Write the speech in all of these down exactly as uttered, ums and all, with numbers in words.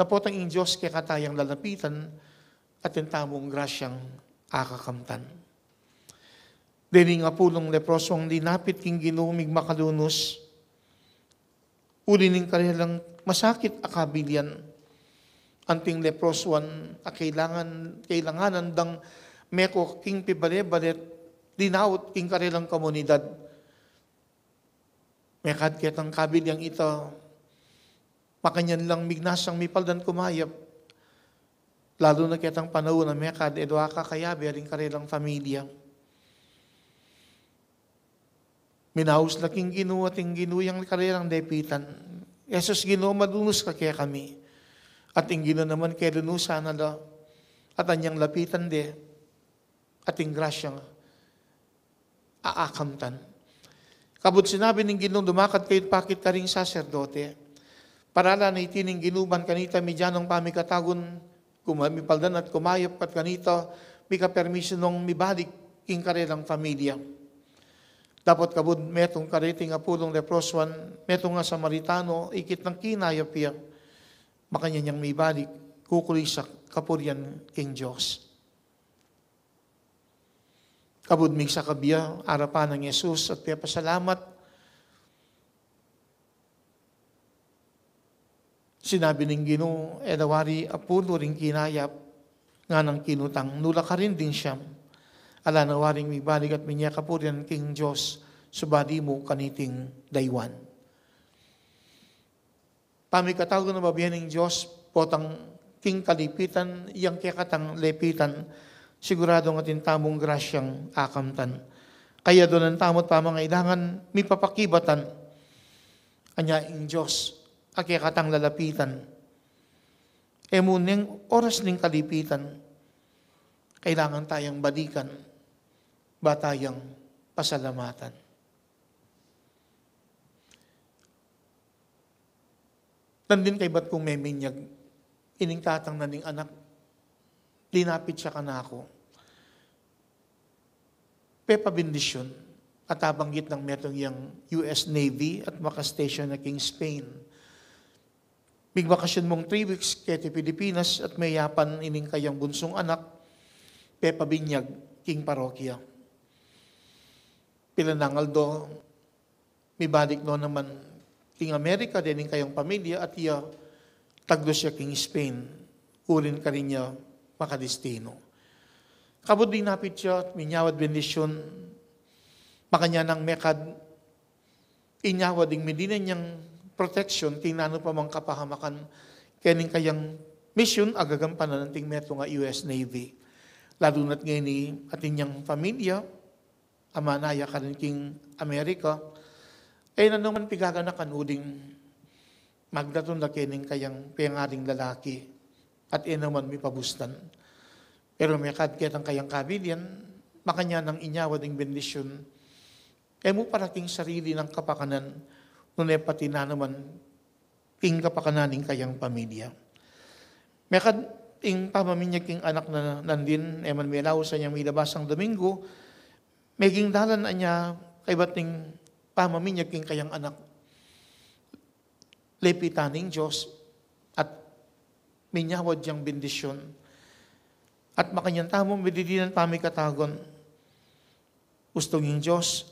Na potang ing Dios kekatang lalapitan, atin tamung grasyang akakamtan. Dening apulung leprosong dinapit king Ginu migmakalunus, uli ning karelang masakit a kabilian. Anting leprosuan a kailangan, kailanganan dang meko king pibale-bale, dinaut king karelang komunidad. Mekad ketang kabiliang ita, makanyan lang mignasang mipaldan kumayap. Lalu na ketang panaun a mekad e da kakayabe ring karelang familia. Minaus la king Ginu at ing Ginu yang karelang lepitan. Jesus, Ginu, malunus ka kekami. At ing Ginu naman kelunusan na la. At anyang lapitan de, atin grasyang akakamtan. Kabud sinabi ning Ginung, dumakad kayu't pakit karing saserdote. Paralan na iti ning Ginu ban kanita, migyanang pamikatagun, kuma-, mipaldan at kumayap, at kanita mikapermisu nong mibalik king karelang familia. Dapot kabud metung kareting apulung leprosuan, metung a Samaritano, ikit nang kinayap ya, makanyan yang mibalik, kukulisak kapurian king Dios. Kabud migsakab ya arapan nang Jesus at pepasalamat, sinabi ning Ginu, e na wari apulu ring kinayap, nganang kinutang, nu la karin ding siam? Ala na waring mibalik at minie kapurian king Dios, subali mu kaniting daywan. Pamikatagun a bibie ning Dios, potang king kalipitan, yang kekatang lepitan, siguradung atin tamung grasyang akamtan. Kaya adunan tamu't pamangailangan, mipapakibatan. Anya ing Dios a kekatang lalapitan. E mu ning oras ning kalipitan, kailangan tayang balikan, ba tayang pasalamatan. Nandin kaybat kung meminyag, ining tatang na ning anak, linapit ya kanaku. Pepabendisyun, at abanggit nang metung yang U S Navy at maka-station na king Spain. Migbakasyon mung three weeks keti Pilipinas at meyapan ining kayang bunsung anak, pepabinyag king parokya. Pilan nang aldo, mibalik no naman king Amerika dening kayang pamilya at iya tagdos ya king Spain, uling karin ya makadestino. Kabud dinapit ya at minyawad bendisyun, makanyan nang mekad inyawad ding midinan yang protection king nanu pa mang kapahamakan kening kayang misyun a gagampanan anting metung a U S Navy. Lalu na't ngeni atin yang pamilya, amana ya karin king Amerika, e na naman pigaganakan uling magdatun la kening kayang pengaring lalaki at e naman mipabustan. Pero mekad ketang kayang kabilian, makanyan nang inyawad ding bendisyun, e mu para king sarili nang kapakanan, nune pati na naman king kapakanan ning kayang pamilya. Mekad ing pamaminyag king anak na nandin, e man milaus anyang milabasang Domingo, meging dalan anya kaybat ning pamaminyag king kayang anak. Lepitan ning Dios at minyawad yang bendisyun. At makanyan tamung mididinan pamikatagun. Ustung ing Dios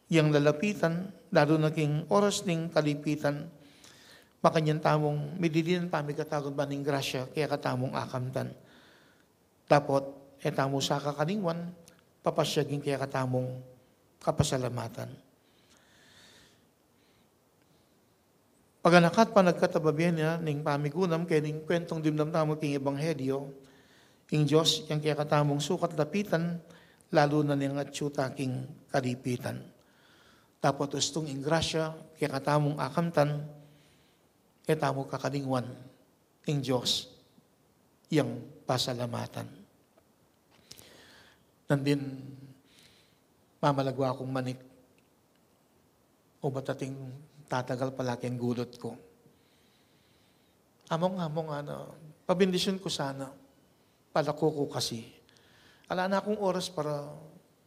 yang lalapitan, lalu na king oras ning kalipitan, makanyan tamung mididinan pamikatagun ban ning grasya kekatamung akamtan. Dapot e tamu sa kakalingwan, papasyag ing kekatamung kapasalamatan. Paganakan at panagkat a bibie na ning pamigunam kening kwentung dimdam tamu king ebanghelyo, ing Dios yang kekatamung sukat lapitan, lalu na ning atyu ta king kalipitan. Dapot ustung ing grasya kekatamung akamtan, e tamu kakalingwan ing Dios yang pasalamatan. Nandin, mamalagwa kung manik, o ba't ating tatagal pala keng gulut ku. Among, among, ano, pabendisyun ku sana. Palaku ku kasi. Ala na kung oras para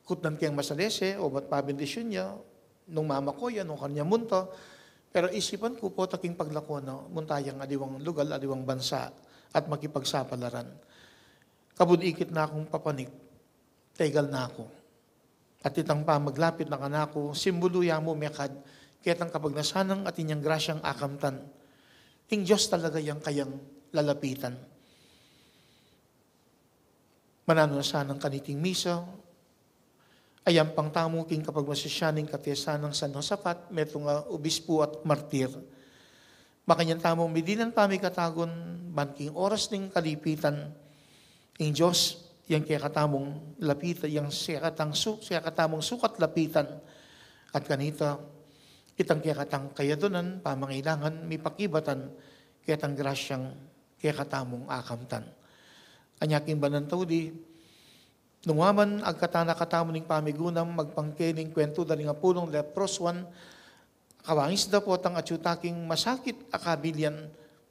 kutnan keng masalese, o ba't pabendisyun ya, nung mamaku ya, nung kanya munta. Pero isipan ku pu, taking paglako na munta yang aliwang lugal, aliwang bansa, at makipagsapalaran. Kabud ikit na kung papanik, tegal na ku. At itang pamaglapit na kanaku, simbulu ya mu mekad ketang kapagnasan nang atin yang grasyang akamtan. Ing Dios talaga yang kayang lalapitan. Mananu na sanang kaniting misa, ayampang tamu king kapagmasisyan ning katesan nang San Josafat, metung a obispu at martir. Makanyan tamung midinan pamikatagun, ban king oras ning kalipitan, ing Dios, yang kekatamung lapita, yang sekatang su-, sekatamung sukat lapitan, at kanita, itang kekatang kayadunan, pamangailangan, mipakibatan, ketang grasyang kekatamung akamtan. Anya king banal a tauli, nung wa man agkatan na katamu ning pamigunam, magpangke ning kuwentu da ring apulung leprosuan, kawangis da potang atyu ta king masakit a kabilyan,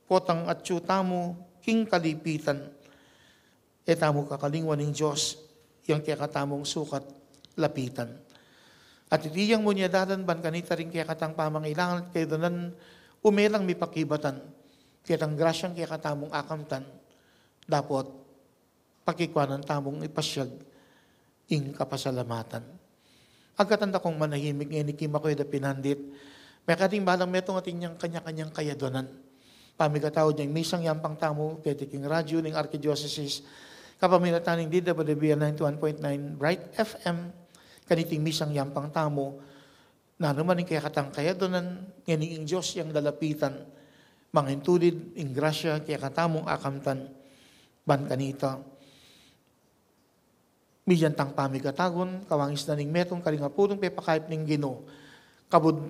potang atyu tamu king kalipitan. E tamu kakalingwan ning Dios, yang kekatamung sukat lapitan. At iti yang munya dalan ban kanita ring kekatang pamangailangan at kayadunan, ume lang mipakibatan, ketang grasyang kekatamung akamtan, dapot pakikuanan tamung ipasyag ing kapasalamatan. Agkatan da kung manahimik ngeni king makuya da pinandit, mekad ing balang metung atin yang kanya-kanyang kayadunan. Pamikataud yang misang yampang tamu keti king radyu ning Arkidiosesis, kapamilatan ning D W B L ninety-one point nine Bright F M, kaniting misang yampang tamu, nanu man ing kekatang kayadunan, ngeni ing Dios yang lalapitan, mangintulid ing grasya kekatamung akamtan, ban kanita, midinan tang pamikatagun, kawangis na ning metung karing apulung pepakayap ning Ginu, kabud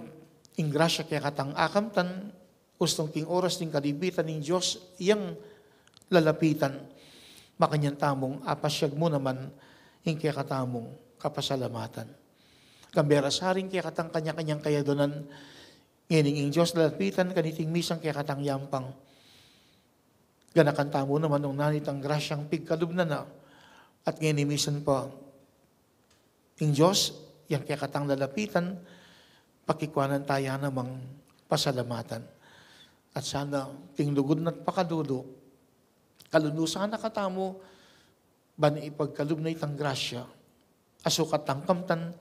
ing grasya kekatang akamtan, ustung king oras ning kalipitan ing Dios yang lalapitan, makanyan tamung apasyag mu naman ing kekatamung kapasalamatan. Gambera sa ring kekatang kanya-kanyang kayadunan, ngeni ing Dios lalapitan kaniting misang kekatang yampang. Ganakan tamu naman nung nanu itang grasyang pigkalub na na, at ngeni misan pa, ing Dios, yang kekatang lalapitan, pakikuanan ta ya namang pasalamatan. At sana, king lugud na't pakalulu, kalunusan na katamu, ban ipagkalub na itang grasya, asukat tang kamtan,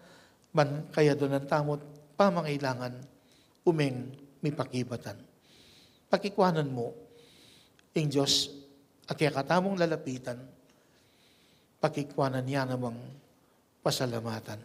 ban kayadunan tamu't pamangailangan, umeng mipakibatan. Pakikuanan mu, ing Dios, a kekatamung lalapitan, pakikuanan ya namang pasalamatan.